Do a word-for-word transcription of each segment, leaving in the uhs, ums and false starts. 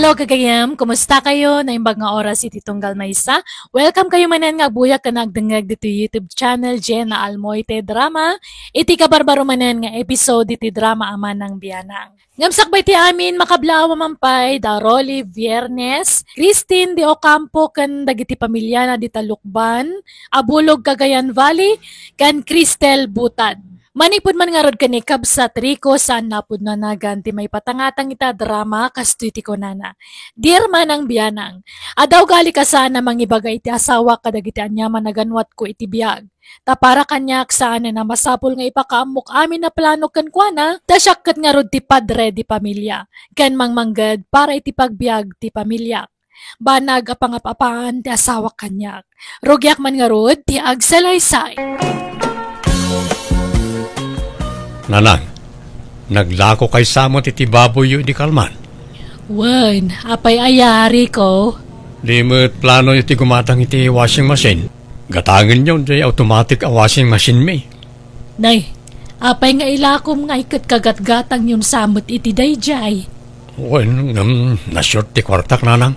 Gagayem, kumusta kayo? Naimbag nga oras iti tunggal maysa. Welcome kayo manen nga agbuyak ken agdengngeg ditoy YouTube channel, Jenna Almoite Drama. Iti kabarbaro manen nga episode iti drama a Manang Bianang. Ngem sakbay ti amin, makablaaw a mampay da Rolly Viernes, Christine de Ocampo ken dagiti pamiliana dita Lukban, Abulog, Cagayan Valley, ken Cristel Butad. Manipud man ngarud ken ni kabsat Rico, saan napud nanagan ti maipatangatang ita drama, kastoy ti kunana, Dear Manang Bianang, adda ugali ka saan a mangibaga iti asawak kadagiti aniaman a ganwatko iti biag. Ta para kaniak, saanen a masapul nga ipakaammok amin a plano kenkuana, ta siak ket ngarud ti padre di pamilia, ken mangmangged para iti pagbiag ti pamiliak. Banag a pangap-apaan ti asawak kaniak. Rugiak man ngarud ti agsalaysay. Nanang, naglako kay sa met iti baboyyo idi kalman? Wen, apay aya, Rico? Di met planoyo ti gumatang iti washing machine? Gatangenyo jay automatic a washing machine mi. Nay, apay nga ilakom nga iket kagatgatangyon sa met iti daydiay? Wen, ngem, na-short ti kuartak, nanang.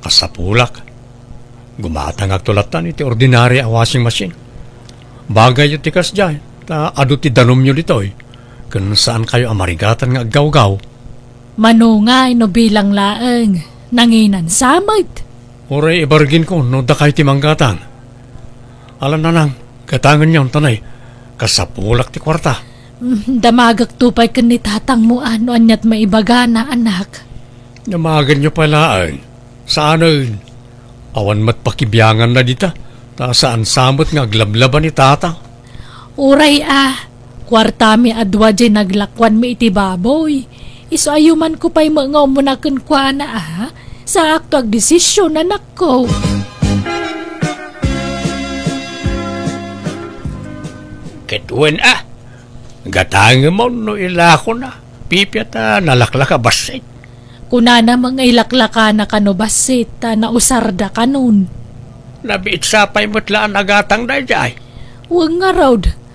Kasapulak. Gumatangakto lattan iti ordinary a washing machine. Bagayyo ti kasdiay, ta adu ti danumyo ditoy, ken saankayo a marigatan nga aggawgaw. Mano ngay no bilang laeng, nanginan sa met? Uray ibarginko no dakay ti manggatang. Ala, nanang, gatangenyon, ta nay, kasapulak ti kuarta. Mm, damagakto pay ken ni tatangmo a no aniat maibagana, anak. Damagenyo pay laeng. Saanen. Awan met pakibianganna dita, ta saan sa met nga aglablaba ni tatang. Uray a, kuartami a dua jay naglakuanmi iti baboy. Isu a yumanko pay met nga umuna kenkuana a, saakto agdesisyon, anakko. Ket wen a, gatangemon no ilakona, pipia ta nalaklaka bassit. Kunana met nga ilaklakana kano bassit, ta nausarda kanon. Nabiit sa pay met la a nagatang daydiay. Wen ngarud,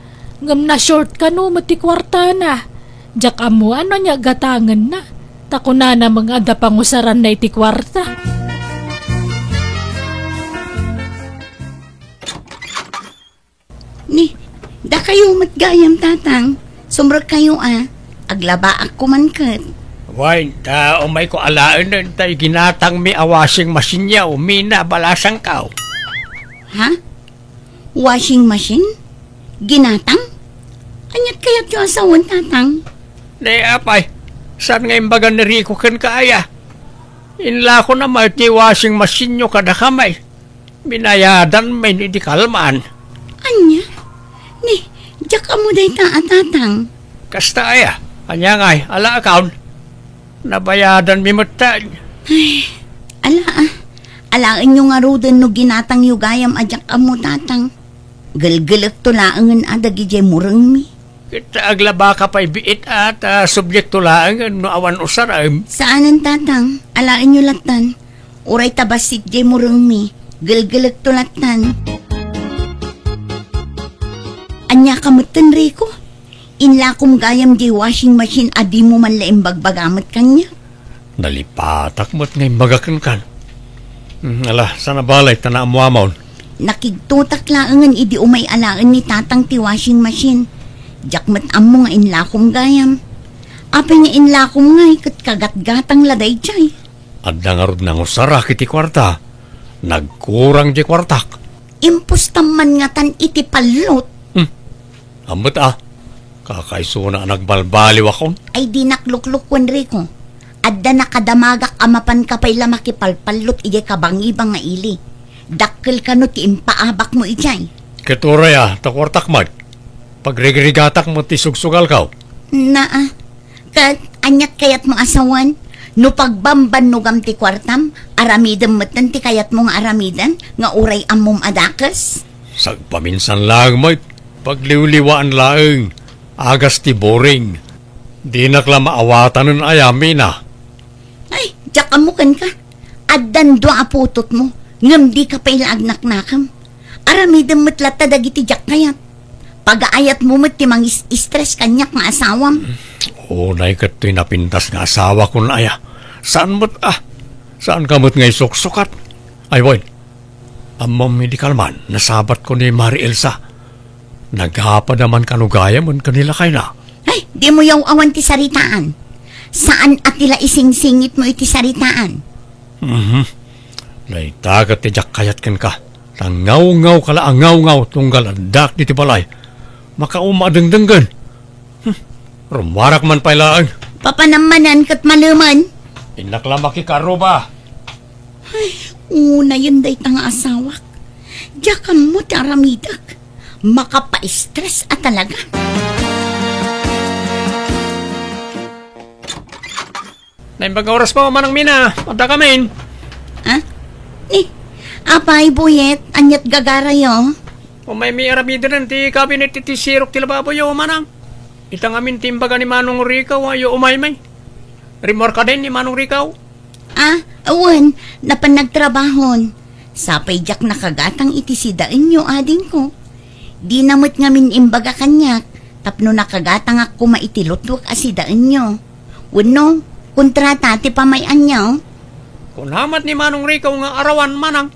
ngem na-short kano met ti kuartana. Diak ammo no ania gatangenna, ta kunana met nga adda pangusaranna iti kuarta. Ni, dakayo met gayam, tatang. Sumrekkayo a. Aglabaak koman ket. Wen, ta umayko alaenen ta ginatangmi a washing machine-yo, mina, balasangko. Ha? Washing machine? Ginatang? Aniat kayatyo a sawen, tatang? Ni apay, saan nga imbaga ni Rico kenka aya? Inlakona met ti washing machine-yo kadakami. Binayadanmi idi kalman. Ania? Ni, diak ammo dayta a, tatang. Kasta aya? Ania ngay, alaakon? Nabayadanmi metten. Ay, ala a. Alaenyo ngaruden no ginatangyo gayam a diak ammo, tatang. Gelgelekto laengen a dagidiay murengmi. Ket aglabaka pay biit a, ta subliekto laengen no awan usarem. Saanen, tatang. Alaenyo lattan. Uray ta bassit diay murengmi, gelgelekto lattan. Ania ka metten, Rico? Inlakom gayam diay washing machine a dimo man la imbagbaga met kaniak. Nalipatak met nga imbaga kenkan. Hmm, ala, saan a balay ta naammoamon. Nakigtotak laengen idi umay alaen ni tatang ti washing machine. Diak met ammo nga inlakom gayam. Apay nga inlakom ngay ket kagatgatang la daydiay? Adda ngarud nangusarak iti kuarta. Nagkurang diay kuartak. Impostam man ngatan iti pallot. Hmm. Ammet a. Kakaisuna a nagbalbaliwakon. Ay, dinak luklukuen, Rico. Adda nakadamagak a mapanka pay la makipalpallot idiay kabangibang nga ili. Dakkel kano ti impaabakmo idiay. Ket uray a, ta kuartak met. Pagrigrigatak met ti sugsugalko. Naa. Ket aniat kayatmo a sawen? No pagbambannogam ti kuartam, aramidem metten ti kayatmo nga aramiden nga uray ammom a dakes? Sagpaminsan laeng met, pagliwliwaan laeng, agas ti boring. Dinak la maawatanen aya, Mina. Ay, diak ammo kenka. Addan dua a putotmo, ngem dika pay la agnaknakem. Aramidem met latta dagiti diak kayat. Pagaayatmo met ti mangis-stress kaniak nga asawam. Unay ket toy napintas nga asawakon aya. Saan met a? Saanka met nga isuksukat? Ay, wen. Ammom idi kalman, nasabatko ni Mari Elsa. Nagapada man kano gayam ken ni lakayna. Ay, dimo yaw-awan ti saritaan. Saan a ti la isingsingitmo iti saritaan. Mhm. Dayta ket ti diak kayat kenka. Ta ngawngawka la a ngawngawka tunggal addak ditoy balay. Makauma a dengdenggen. Hmm. Rummuarak man pay laeng. Papanam manen ket malemen. Innak la makikaruba. Ay, unayen dayta nga asawak. Diak ammo ti aramidek. Makapa-stress a talaga. Naimbag nga oras pa, Manang Mina. Adda kamin. Ah? Eh, apay, Buyet, ania't gagarayo? Umaymi aramiden ti kabinet iti sirok ti lababoyo, Manang. Ita ngamin ti imbaga ni Manong Rico, a, umay, may. Rimmuarka din ni Manong Rico? Ah, wen, napan nagtrabahon. Sapay diak nakagatang iti sidaenyo, adingko. Dina met ngamin imbaga kaniak, tapno nakagatangak koma iti lutwek a sidaenyo. Wenno, kontrata ti pamay-anyo? Kuna met ni Manong Rico nga arawan, Manang.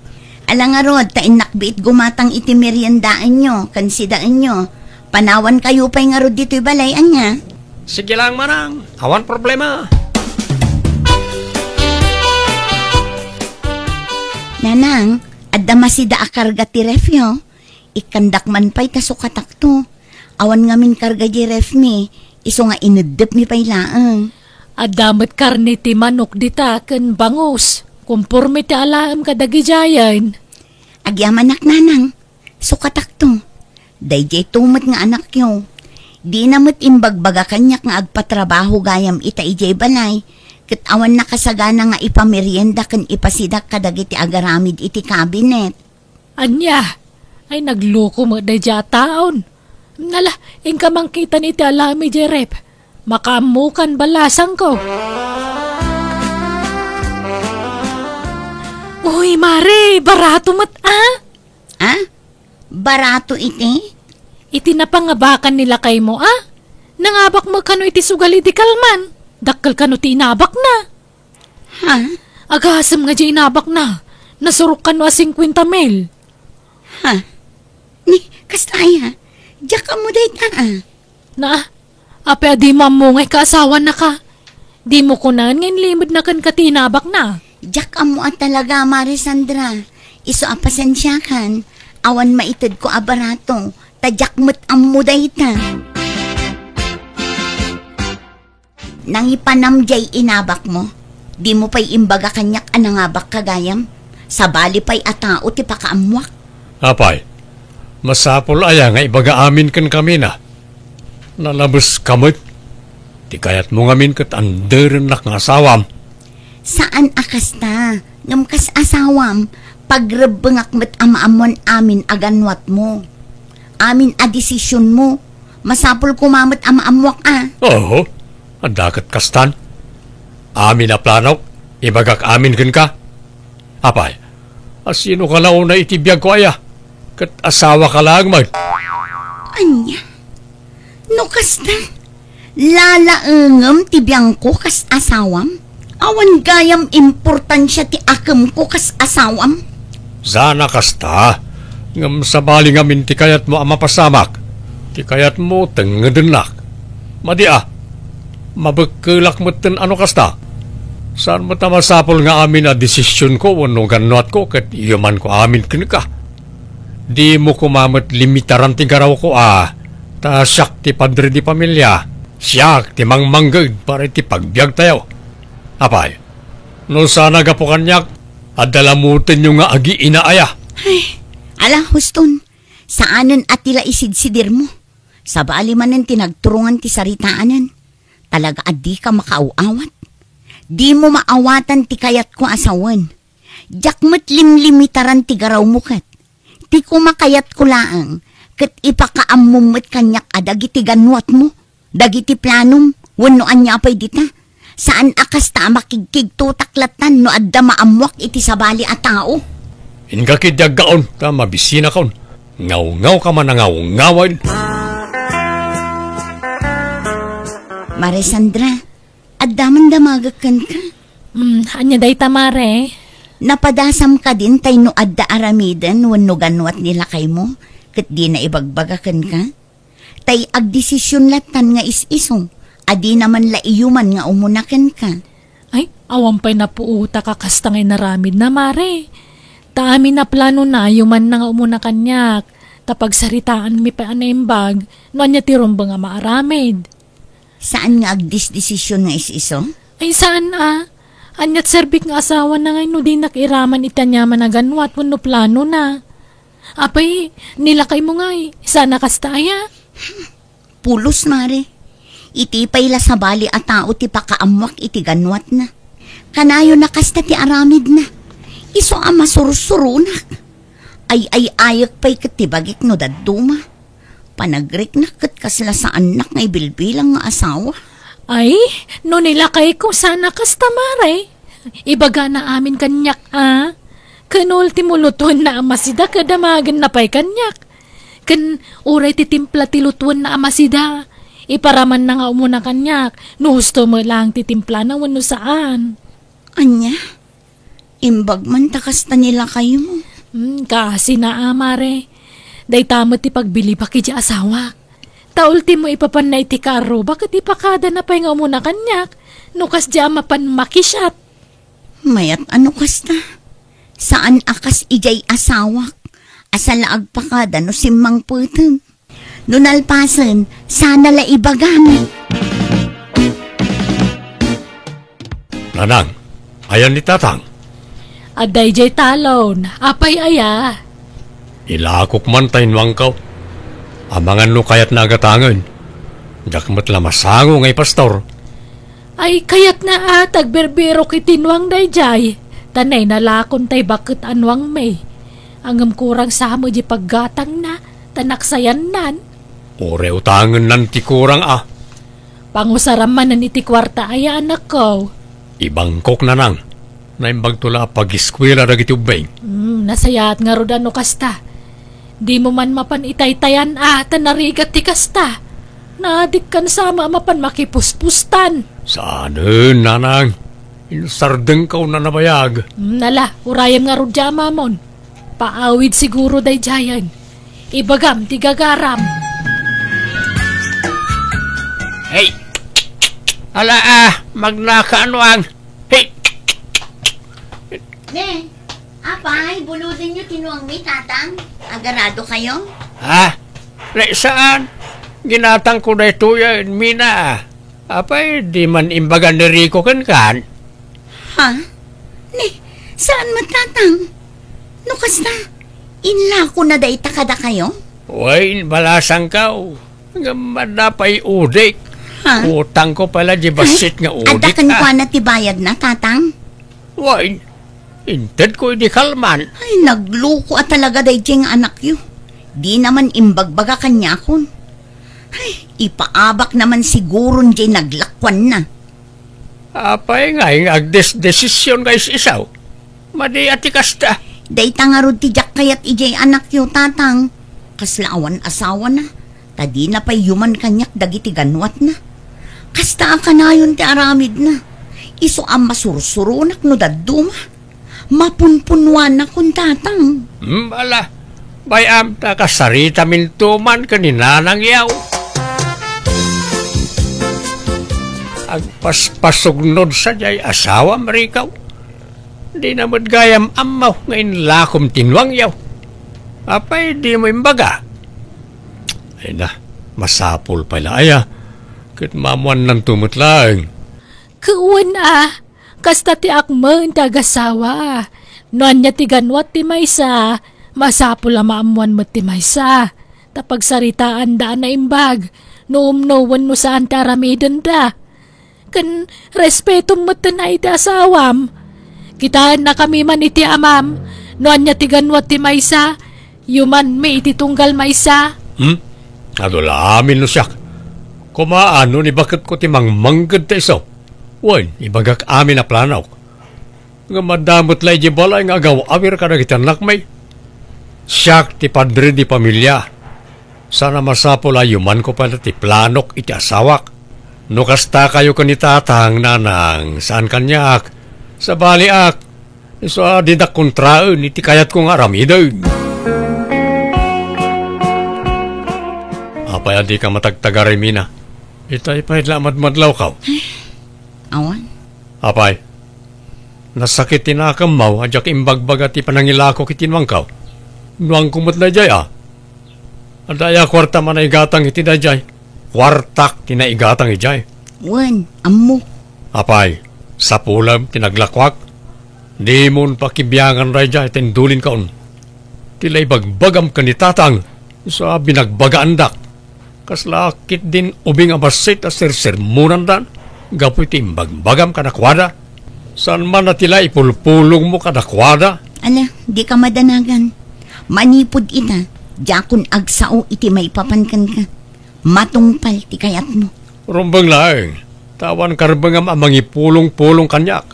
Ala ngarud, ta innak biit gumatang iti meriendaenyo ken sidaenyo. Panawankayo pay ngarud ditoy balay, ania? Sige lang, Manang. Awan problema. Nanang, adda masida a karga ti refyo. Ikkandak man pay ta sukatakto. Awan ngamin karga di refmi, isu nga ineddepmi pay laeng. Adda met karne ti manok dita ken bangus, konporme ti alaem kadagidiayen. Agyamanak, Nanang. Sukatakto. Daydiay to met nga anakyo. Dina met imbagbaga kaniak nga agpatrabaho gayam ita idiay balay, ket awan nakasagana nga ipamerienda ken ipasidak kadagiti agaramid iti kabinet. Ania? Ay, nagluko met daydiay a taon. Nala, inka mangkitan iti alaem idiay ref. Makaammokan balasangko. Uy, Mare, barato met, a? A? Barato iti? Iti napangabakan ni lakaymo, a? Nangabak met kano iti sugal idi kalman. Dakkel kano ti inabakna. Ha? Agasem nga di inabakna. Nasurok kano a singkuenta mil. Ha? Ni, kasta aya? Diak ammo dayta, a? Na, apay a dimo ammo nga ikaasawanaka? Dimo kunaen nga inlimedna kenka ti inabakna? Diak ammo a talaga, Mare Sandra. Isu a pasensiakan, awan maitedko a barato, ta diak met ammo dayta. Nangipanam diay inabakmo? Dimo pay imbaga kaniak a nangabakka gayam? Sabali pay a tao ti pakaammoak. Apay, masapul aya nga ibaga amin kenkamina? Nalabeska met. Ti kayatmo ngamin ket anderennak nga asawam. Saan a kasta, ngem kas asawam, pagrebbengak met a maammoan amin a gannuatmo. Amin a desisionmo, masapul koma met a maammoak a. Oo, adda ket kastan. Amin a planok, ibagak amin kenka. Apay, asinoka la unay iti biagko aya? Ket asawaka laeng met. Ania? No kasta, lalaengem ti biangko kas asawam? Awan gayam importansia ti akemko kas asawam? Sana kasta, ngem sabali ngamin ti kayatmo a mapasamak, ti kayatmo tengedennak. Madi a, mabekkelak metten a no kasta. Saan met a masapul nga amin a desisionko wenno gannuatko ket iyomanko amin kenka. Dimo koma met limitaran ti garawko a, ta siak ti padre di familia, siak ti mangmangged para iti pagbiagtayo. Apay, no sana gapu kaniak, adda lamutenyo nga agiina aya. Ay, ala, huston, saanen a ti la isidsidirmo. Sabali manen ti nagturungan ti saritaanen. Talaga a dika makaaw-awat. Dimo maawatan ti kayatko a sawen. Diak met limlimitaran ti garawmo ket. Ti kumakayatko laeng, ket ipakaammom met kaniak a dagiti gannuatmo, dagiti planom, wenno ania pay dita. Saan a kasta a makigkigtotak lattan no adda maammoak iti sabali a tao. Inka ketdi aggaon, ta mabisinakon. Ngawngawka man a ngawngawen. Mare Sandra, adda man damagek kenka. Hmm, ania dayta, Mare? Napadasam kadin tay no adda aramiden wenno ganwat ni lakaymo, ket dina ibagbaga kenka? Tay agdesision lattan nga is-iso, a dina man la iyuman nga umuna kenka. Ay, awan pay napuotak a kasta nga inaramidna, Mare. Ta amin a planona, iyumanna nga umuna kaniak, ta pagsaritaanmi pay a naimbag no ania ti rumbeng a maaramid. Saan nga agdesdesisyon nga is-iso? Ay, saan a. Aniat serbik nga asawana ngay no dinak iraman iti aniaman a ganwat wenno planona. Apay, ni lakaymo ngay, saan a kasta aya? Pulos, Mare. Iti pay la sabali a tao ti pakaammoak iti ganwatna. Kanayon a kasta ti aramidna. Isu a masursuronak. Ay-ay-ayek pay ket ti bagik no dadduma. Panagriknak ket kasla saannak nga ibilbilang nga asawa. Ay, no ni lakayko saan a kasta, Mare. Ibagana amin kaniak a. Ken ultimo lutuenna a masida ket damagenna pay kaniak. Ken uray ti timpla ti lutuenna a masida, iparamanna nga umuna kaniak no husto met laeng ti timplana wenno saan. Ania? Imbag man ta kasta ni lakaymo. Hmm, kaasina a, Mare. Dayta met ti pagbilibak idiay asawak. Ta ultimo ipapanna iti kaarruba ket ipakadana pay nga umuna kaniak no kasdiay a mapan makisiat. Mayat a no kasta. Saan a kas idiay asawak a saan la agpakada no simmangpeten. No nalpasen, saan a la ibagam. Nanang, ayan ni Tatang? Adda idiay talon. Apay aya? Ilakok man ta innuangko. Amangan no kayatna a gatangen. Diak met la masango nga ipastor. Ay, kayatna a ta agbirbirok iti nuang daydiay, ta nainalakon tay baket a nuangmi. Ngem kurang sa met di paggatangna, ta naksayannan. Uray utangennan ti kurang a. Pangusaram manen iti kuarta aya, anakko. Ibangkok, Nanang. Naimbagto la a pagiskuela dagiti ubbing. Hmm, nasayaat ngarud a no kasta. Dimo man mapan itaytayan a ta narigat ti kasta. Naadikkan sa a mapan makipuspustan. Saanen, Nanang. Insardengko a nabayag. Hmm, ala, urayem ngarud diay amamon. Paawid siguro daydiayen. Ibagam ti gagaram. Hey! Ala, ah, magnaka a nuang. Hey! Ne, apay, buludenyo ti nuangmi, Tatang? Agaradokayo? Ha? Ne, saan? Ginatangko daytoyen, Mina. Apay, di man imbaga ni Rico kenkan? Ha? Ne, saan met, Tatang? No kasta, inlakona dayta kadakayo? Wen, balasangko. Ngem adda pay udik. Ha? Utangko pay la di bassit nga udik, ah. Adda kenkuana ti bayadna, Tatang? Wen, intedko idi kalman. Ay, nagluko a talaga daydiay nga anakyo. Dina man imbagbaga kaniakon. Ay, ipaabakna man siguron diay naglakuanna. Apay ngay nga agdesdesisyon nga is-isu? Madi a ti kasta. Dayta ngarud ti diak kayat idiay anakyo, Tatang. Kasla awan asawana, ta dina pay yuman kaniak dagiti ganwatna. Kasta a kanayon ti aramidna. Isu a masursuronak no dadduma. Mapunpunnuanakon, Tatang. Hmm, ala. Bay-am ta kasaritaminto man ken ni nanangyo. Agpaspasugnod sadiay asawam, Rico. Dina met gayam ammo nga inlakom ti nuangyo. Apay dimo imbaga? Ay na, masapul pay la aya. Ket maammuannanto met laeng. Ket wen a, kasta ti akmen ti agasawa. No ania ti ganwat ti maysa, masapul a maammuan met ti maysa. Ta pagsaritaanda a naimbag, no umno wenno saan ti aramidenda. Ken respetom metten a iti asawam. Kitaennakami man iti amam, no ania ti ganwat ti maysa, yumanmi iti tunggal maysa. Hmm? Adu la amin no siak. Koma, no ni baketko ti mangmangged ta isu. Wen, ibagak amin a planok. Ngem adda met la idiay balay nga agaw-awir kadagiti annakmi. Siak ti padre di pamilia. Saan a masapul a yumanko pay la ti planok iti asawak. No kasta kayo ken ni tatang, nanang, saan kaniak. Sabaliak, isu a dinak kontraen iti kayatko nga aramiden. Apay a dika matagtagaray, Mina? Itay pay la madmadlawkaw. Awan. Apay, nasakit ti nakemmaw a diak imbagbaga ti panangilakok iti nuangkaw. Nuangko met daydiay a. Adda aya kuartam a naigatang iti daydiay? Kuartak ti naigatang idiay. Wen, ammok. Apay, sapulem ti naglakuak? Dimon pakibiangan daydiay ta indulinkaon. Ti la ibagbagam ken ni Tatang, isu a binagbagaandak. Kasla ketdin ubing a bassit a sersermonandan gapu iti imbagbagam kadakuada. Saan man a ti la ipulpulongmo kadakuada? Ala, dika madanagan. Manipud ita, diakon agsao iti maipapan kenka. Matungpal ti kayatmo. Rumbeng laeng, ta awan karbengam a mangipulongpulong kaniak.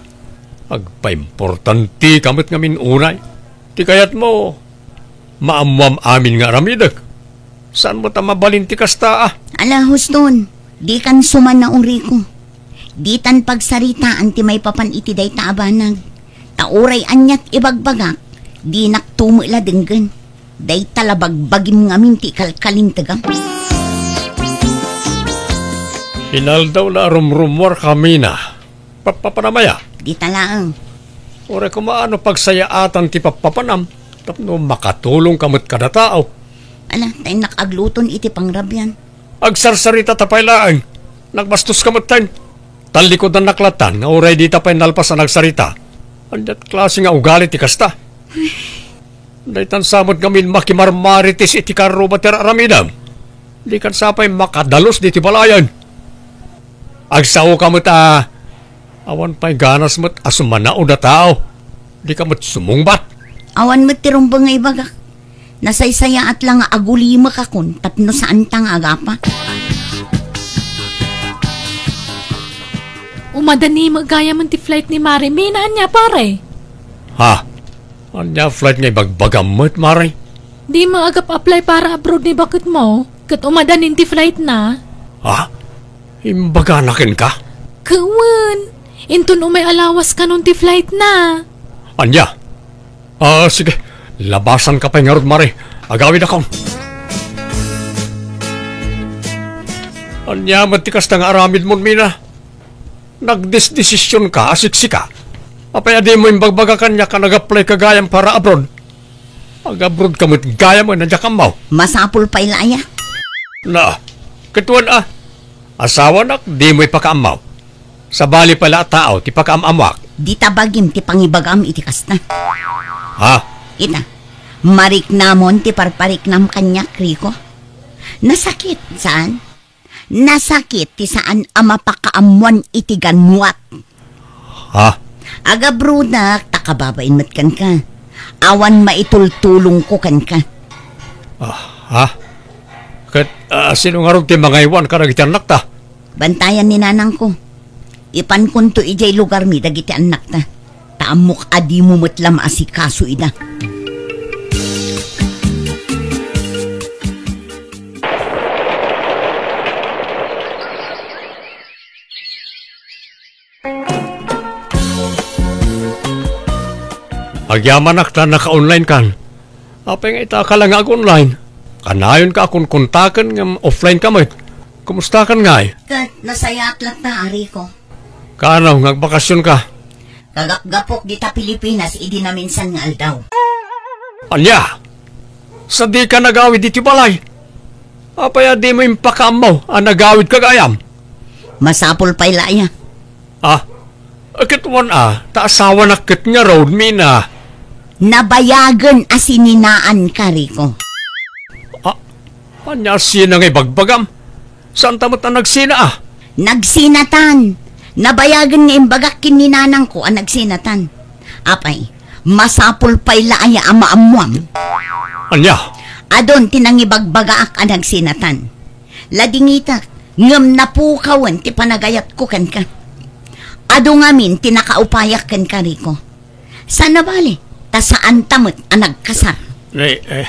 Agpaimportanteka met ngamin unay. Ti kayatmo, maammoam amin nga aramidek. Saan met a mabalin ti kasta a? Ala, huston, dikan sumannao, Rico. Ditan pagsaritaan ti maipapan iti dayta a banag. Ta uray ania ti ibagbagak, dinakto met la denggen. Dayta la bagbagim ngamin ti ikalkalintegam. Inaldaw la a rumrummuarkami, Mina. Pappapanam aya? Dita laeng. Uray koma no pagsayaatan ti pappapanam tapno makatulongka met kada tao. Ala, ta innak agluton iti pangrabian. Agsarsaritata pay laeng. Nagbastoska metten. Tallikudannak lattan nga uray dita pay nalpas a nagsarita. Ania ti klase nga ugali ti kasta? Daytan sa met ngamin makimarmarites iti karruba ti ar-aramidem. Dikan sa pay makadalus ditoy balayen. Agsaoka met a awan pay ganas met a sumannao a tao. Dika met sumungbat. Awan met ti rumbeng nga ibagak. Nasaysayaat la nga agulimekakon tapno saanta nga agapa. Umadani met gayam ti flight ni Mare Mina, ania, pare? Ha? Ania flight nga ibagbagam met, Mare? Dimo agap-apply para abroad ni baketmo, ket umadanin ti flight na. Ha? Imbagana kenka? Ket wen, inton umay a lawas kanon ti flight na. Ania? Ah, sige. Labasanka pay ngarud, Mare. Agawidakon. Ania met ti kasta nga aramidmon, Mina? Nagdesdesisionka a siksika. Apay a dimo imbagbaga kaniak a nag-applyka gayam para abroad? Ag-abroadka met gayam a diak ammaw. Masapul pay la aya? Na, ket wen a, asawanak dimo ipakaammaw. Sabali pay la a tao ti pakaam-ammoak. Dita bagim ti pangibagam iti kasta. Ha? Ita, mariknamon ti parpariknam kaniak, Rico. Nasakit, saan? Nasakit ti saan a mapakaammoan iti ganwat. Ha? Agabrodak ta kababain met kenka. Awan maitultulongko kenka. Ah, ha? Ket, ah, sino ngarud ti mangaywan kadagiti annakta? Bantayan ni nanangko. Ipankonto idiay lugarmi dagiti annakta. Ta ammok a dimo met la maasikaso ida. Agyamanak ta naka-online kan. Apay nga ita ka la nga ag-online? Kanayonka a konkontaken ngem offline ka met. Kumusta kan ngay? Ket nasayaat latta, Rico. Kaano nga agbakasyon ka? Kagapgapok dita Pilipinas idi naminsan nga aldaw. Ania? Sadika nagawid iti balay? Apay a dimo impakaammo a nagawidka gayam? Masapul pay la aya. Ah, ket wen a, ta asawanak ket ngarud, Mina. Nabayagen a sininaanka, Rico. Ah, ania a sina nga ibagbagam? Saanta met a nagsina a? Nagsinatan. Nabayagen nga imbagak ken ni nanangko a nagsinatan. Apay, masapul pay la aya a maammuam? Ania? Adun ti nangibagbagaak a nagsinatan. Ladingitak, ngem napukawen ti panagayatko kenka. Adu ngamin ti nakaupayak kenka, Rico. Saan a bale, ta saanta met a nagkasar. Eh, eh,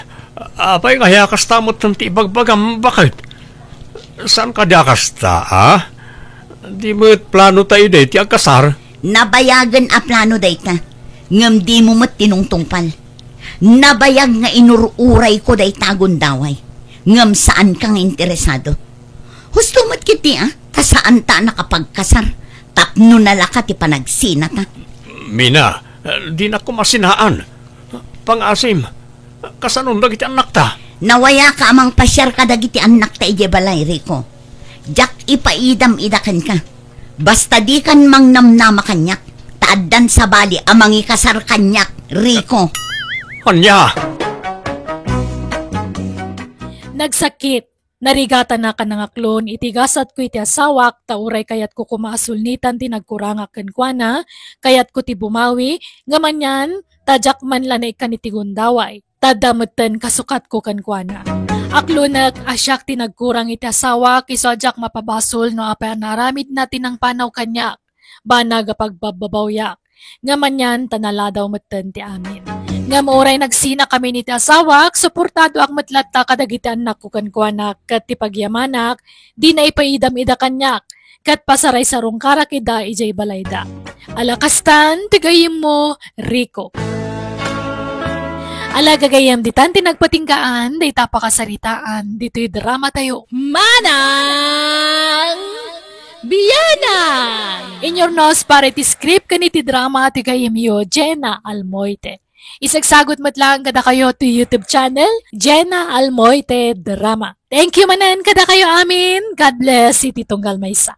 apay nga aya kasta met ti ibagbagam, baket? Saan kadi a kasta, a? Di met plano ta idi ti agkasar? Nabayagen a plano dayta, ngem dimo met tinungtungpal. Nabayag nga inur-urayko dayta a gundaway, ngem saanka nga interesado. Husto met ketdi a, ta saanta a nakapagkasar, tapno nalaka ti panagsinata. Mina, dinak koma sinaan. Pangngaasim, kasanon dagiti annakta? Nawayaka a mangpasiar kadagiti annakta idiay balay, Rico. Diak ipaidam ida kenka. Basta dikan mangnamnama kaniak, ta addan sabali a mangikasar kaniak, Rico. Ania? Nagsakit. Narigatana a nangaklon iti gasatko iti asawak, ta uray kayatko koma a sulnitan ti nagkurangak kenkuana, kayatko ti bumawi, ngem anian, ta diak man la naikkan iti gundaway. Ta adda metten kasukatko kenkuana. Aklonek a siak ti nagkurang iti asawak, isu a diak mapabasol no apay a naaramidna ti nangpanaw kaniak. Banag a pagbabbabawiak. Ngem anian ta naladaw metten ti amin. Ngem uray nagsinakamin iti asawak, suportadoak met latta kadagiti annakko kenkuana, ket ti pagyamanak, dina ipaidam ida kaniak, ket pasaraysarungkarak ida idiay balayda. Ala kastan, ti gayyemmo, Rico. Ala gagayyem, ditan ti nagpatinggaan, dayta pakasaritaan, ditoy drama tayo. Manang Bianang! Inurnos para iti script ken iti drama ti gayyemyo, Jenna Almoite. Isagsagut met laeng kadakayo ti YouTube channel, Jenna Almoite Drama. Thank you manen kadakayo amin. God bless iti tunggal maysa.